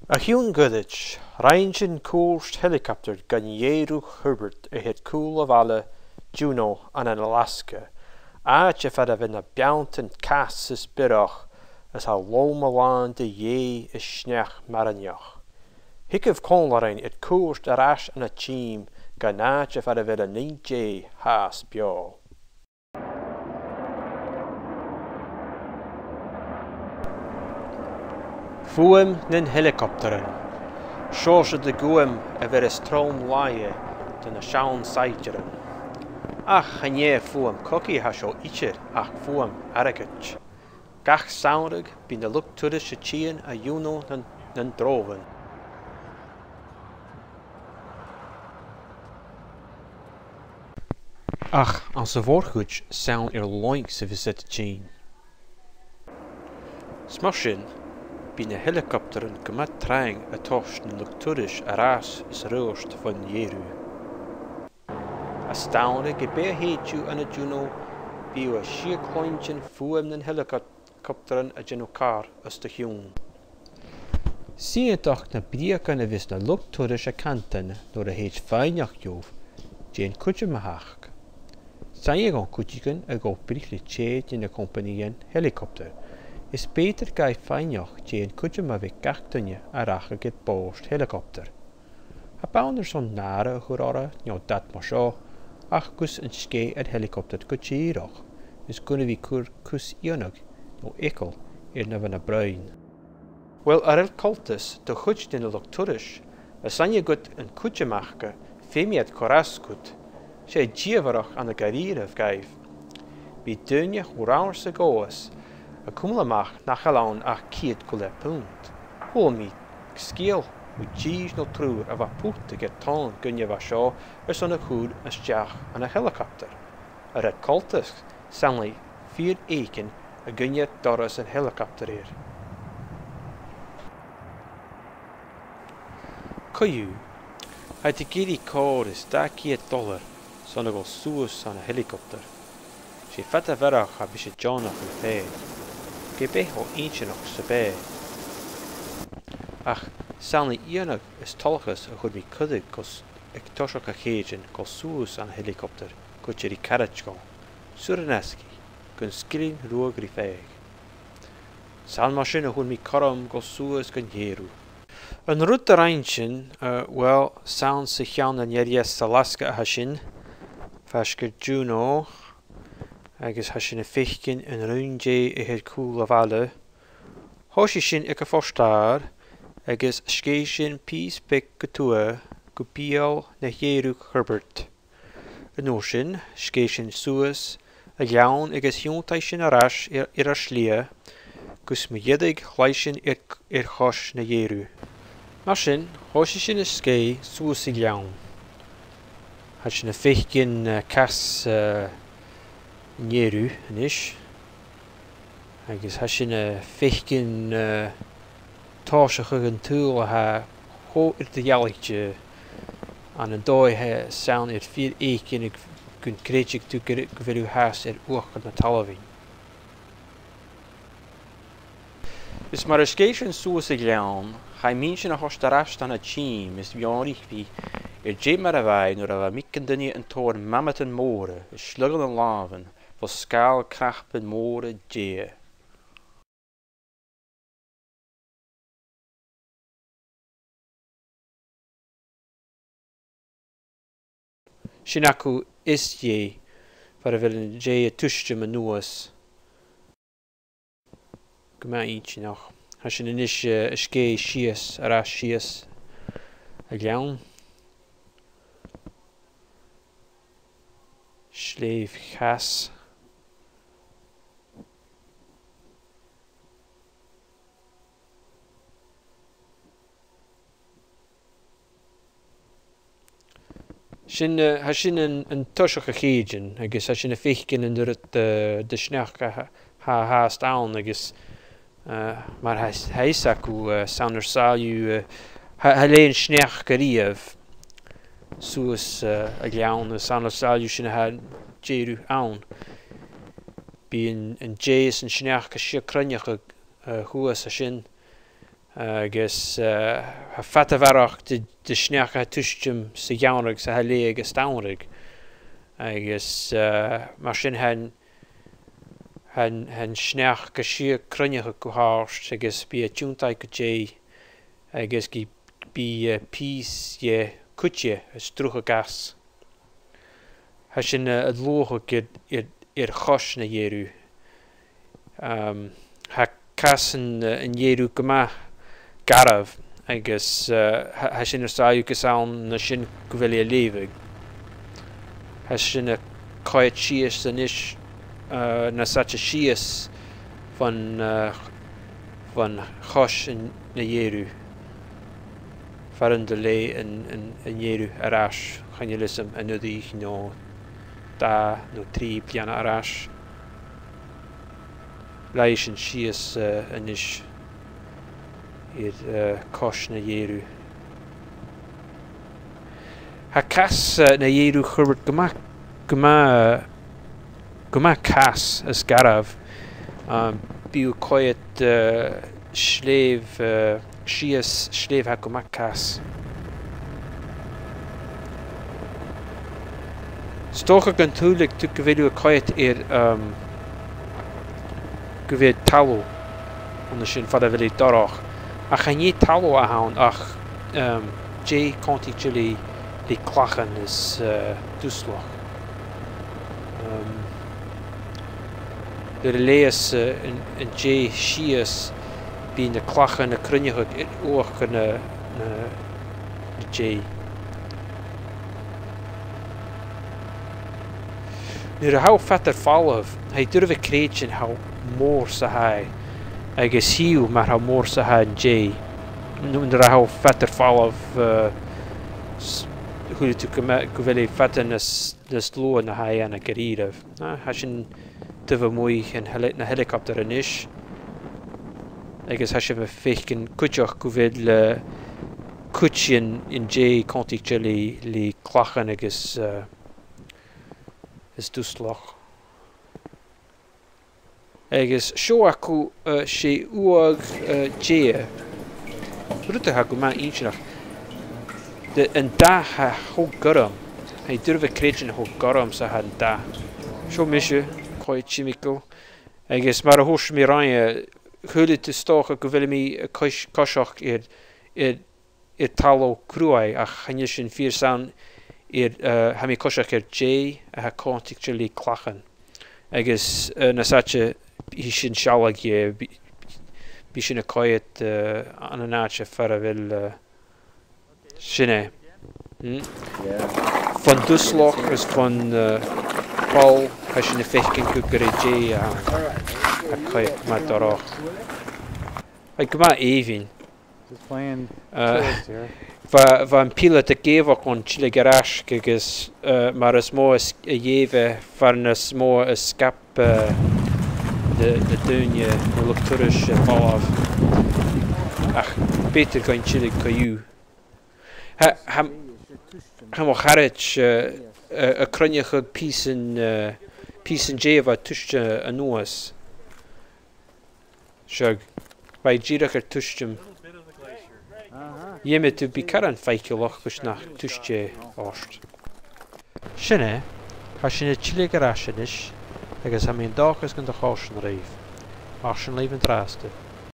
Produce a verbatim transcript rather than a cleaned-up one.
A chionn ghoirid, rinn sinn cuairt helicopter gun Ghèarradh Herbert a tha air cùl a' bhaile Juneau ann an Alaska, àite far a bheil na beanntan cas is biorach is a loma-làn de dh'èigh is sneachd maireannach. Thigibh còmhla rinn air cuairt air ais ann an tìm gun àite far a bheil an aon-dè fhathast beò. Fuaim nan helicopteran. Seòrsa de dh'fhuaim a bheireas trom-laighe do na seann saighdearan. Ach chan e fuaim cogaidh a tha seo idir ach fuaim airgid. Gach samhradh bidh na luchd-turais a' tighinn a Juneau nan, nan dròbhan. Ach anns a' mhòr-chuid 's ann air loings a bhios iad a' tighinn. 'S mar sin, bidh na helicopteran gu math trang a' toirt nan luchd-turais air ais is air adhart bhon Ghèarradh. As t-samhradh ge b' e a thèid thu ann an Juneau, bidh thu a' sìor-chluinntinn fuaim nan helicopteran a' dèanamh car os do chionn. 'S iongantach na breugan a bhios na luchd-turais a' cantainn nuair a thèid faighneachd dhiubh, dè an cuideam a th' aca. 'S aithne dhomh cuideigin a dh'obraich ri tè de na companaidhean helicopter, is b' fheudar dhaibh faighneachd dè an cuideam a bh' aig gach duine a rachadh air bòrd helicopter. Cha b' ann airson nàire a chur orra no dad mar seo, ach gus an sgèith an helicopter gu dìreach, is gun a bhith a' cur cus iongnadh no eagal air na bha na broinn. Uill, a rèir coltais do chuid de na luchd-turais, is aithne dhut an cuideam aca, feumaidh iad cur às dhut, 's e dìomhaireachd ann an da-rìribh dhaibh. Bidh daoine cho reamhar 's a ghabhas a' cumail a-mach nach eil ann ach ceud gu leth punnd. Chuala mi sgeul mu dhìth no triùir a bha a' putadh air tòin dhuine a bha seo airson a chur a-steach ann an helicopter. A rèir coltais, 's ann le fìor èiginn a' gun iad doras an helicopter air. Co-dhiù, tha iad ag iarraidh còrr is dà cheud dollar son a dhol suas ann an helicopter. 'S e fada bharrachd a bhios e deònach ri fàs, ge b' e cho inntinneach 's a b' e. Ach 's ann le iongnadh is toileachas a chuir mi cuideachd gus aig toiseach a' Chèitein dhol suas ann an helicopter gu tìr a' charaid dhomh, suas an asgaidh, gun sgillinn ruadh ri fàs. 'S ann mar sin a fhuair mi cothrom dhol suas gun Ghèarradh. An rud a rinn sinn, eh, uill, 's ann sa cheann an ear-dheas Alaska a tha sinn, faisg air Juneau, agus tha sinn a' faicinn an aon-dè a tha air cùl a' bhaile. Thòisich sinn aig a' phort-adhair, agus sgèith sinn pìos beag gu tuath gu beul na Ghèarradh Herbert. An uair sin, sgèith sinn suas a' ghleann agus thionndaidh sinn air ais air, air ar slighe, gus mu dheireadh chladhaich sinn air, air chois na Ghèarradh. Mar sin, thòisich sinn a' sgèith suas a' ghleann. Tha sinn a' faicinn, eh, cas, eh, an Ghèarradh a-nis. Agus tha sinn a' faicinn, eh, tòiseachadh an t-saoghail a tha cho eadar-dhealaichte, ann an dòigh a tha 's ann air fìor èiginn gun creideadh tu gu, gu bheil thu fhathast air uachdar na talmhainn. Is mar a sgèith sinn suas a' ghleann, chaidh m' inntinn a thoirt air ais dhan a' tìm is bheòthaich bhith air dè mar a bha e nuair a bha mic an duine an tòir mamatan mòra is sligean nan làmhan fo sgàil cnapan mòra deighe. Sin agaibh eas-dheigh, far a bheil an deigh a' tuiteam a-nuas. Gu math inntinneach. Tha sinn a-nis, eh, a' sgèith sìos, air ais sìos a' ghleann. Slèibh Chas. Sin, eh, tha sin an, an toiseach a' Chèitein, agus tha sinn a' faicinn an uiread de, de shneachda a tha, tha, tha fhathast ann, agus, eh, mar a tha, tha fhios agaibh, eh, 's ann air sàilleabh, eh, tha, tha leth an sneachda a-riamh suas, eh, a' ghleann, is 's ann air sàilleabh sin a tha an Ghèarradh ann. Bidh an, an deigh is an sneachda a' sìor chruinneachadh, eh, shuas an sin. Agus, eh, tha fada a bharrachd de, de shneachd a tha a' tuiteam sa gheamhradh 's a tha a' leaghadh as t-samhradh. Agus, eh, mar sin tha an, tha an, tha an sneachd a' sireadh cruinneachadh gu h-àrd agus bidh e a' tionndadh gu dè agus gum bi, eh, pìos dheth cuite a' sruthadh às. Tha sin, eh, a' luadhachadh air, air, air cois na deigh-rìogh. Ehm, tha cas an, eh, an deigh-rìogh gu math garbh agus, eh, tha, tha sin air sàilleabh gus ann an sin gu bheil e a' leughadh. Tha sin a' coimhead sìos a-nis, eh, nas fhaide sìos bhon, eh, bhon chois an, na deigh-rìogh. Far an do leagh an, an, an deigh-rìogh air ais, chan eil fhios agam, an-uiridh no dhà no trì bliadhna air ais. Leaghadh sinn sìos, eh, a-nis air, eh, cois na deigh-rìogh. Tha cas, eh, na deigh-rìogh a' cur gu math, gu math, gu math cas is garbh. Um, bidh thu a' coimhead, eh, sliabh, eh, sìos sliabh a tha gu math cas. 'S dòcha gun tàinig thu gu bheil thu a' coimhead air, um, gu bheil talamh an sin far a bheil e dorch. Ach chan e talamh a th' ann ach, um, deigh còmhdaichte le, le clachan is, eh, duslach. Um, nuair a leaghas, eh, an, an deigh sìos, bidh na clachan a' cruinneachadh air uachdar na, na, na deighe. Nuair a tha thu fada air falbh, tha e doirbh a chreidsinn cho mòr 's a tha e, agus chì thu mar cho mòr 's a tha an deigh. Nu-, nuair a tha thu fada air falbh, eh, s-, shaoileadh tu gu ma-, gu bheil e fada nas, nas luaithe na tha e an-dràsta gu h-àraidh. Ah, tha sinn taobh a-muigh an heli-, na helicopter a-nis. Agus tha sinn a' faicinn cuideachd gu bheil, eh, cuid den, den deigh còmhdaichte le, le clachan agus, eh, is duslach. Agus seo agaibh, eh, 's e uair, eh, deich. Rud a tha gu math inntinneach. Tha an dath cho gorm. Tha e doirbh a chreidsinn cho gorm 's a tha an dath. Seo mise, a' coimhead timcheall. Agus mar a thuirt mi roimhe, shaoileadh tu 's dòcha gu bheil mi a' cois-, coiseachd air, air air talamh cruaidh, ach chan eil sin fìor 's ann air, eh, tha mi a' coiseachd air deigh a tha còmhdaichte le clachan. Agus, eh, nas fhaide, bidh sin sealladh, eh, bidh, bidh sinn a' coimhead, eh, ann an àite far a bheil, eh, sin e. Hmm? Yeah. Bhon duslach is bhon, eh, poll, tha sinn a' faicinn gu, gur e deigh a th' ann. All right. A' coimhead mar dorch. Tha e gu math èibhinn. Just playing, eh, chords here. Bha, bha am pilot ag èigheachd an tilleadh air ais agus, eh, mar as motha is a dh'èigh e, far nas motha a sgap, eh, na, na daoine, na luchd-turais a' falbh. Ach b' fheudar dhuinn tilleadh co-dhiù. Tha, tha, tha mo charaid, eh, eh, a' cruinneachadh pìosan, eh, pìosan deigh a bha tuiteam a-nuas. Seadh, bha e dìreach air tuiteam. Dh'fheumadh tu bhith caran faiceallach gus nach tuit e ort. Sin e, tha sinn a' tilleadh air ais a-nis, agus tha mi an dòchas gun do chòrd sin ribh. Mar sin leibh an-dràsta.